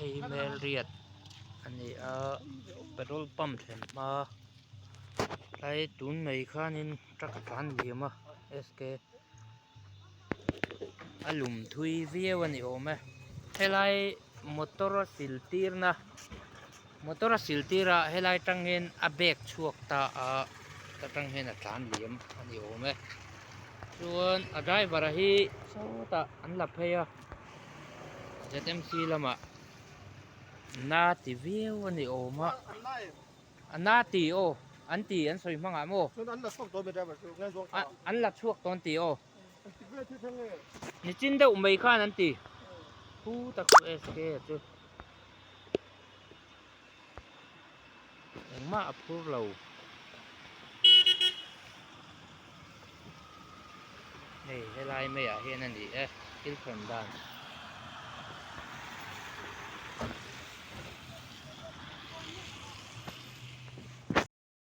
Hei hi Melriat a ni a petrol pump thlen hma tlai tun mai khanin truck a tlan liam a SK a lum thui viau a ni awm e helai motor a sil tirna motor a sil tir a helai tang hian a bag chhuak ta a ta tang hian a tlan liam a ni awm e chuan a driver a hi sawtah an la phei a Z_M_C lamah na ti viau a ni awm a a na ti aw an ti an sawi hmangah maw an la chhuak dawn tih aw nichin deuh mai khan an ti thu tak chu S_K a chu engmah a phur lo hei helai maiah hian a ni e thil thawn dan.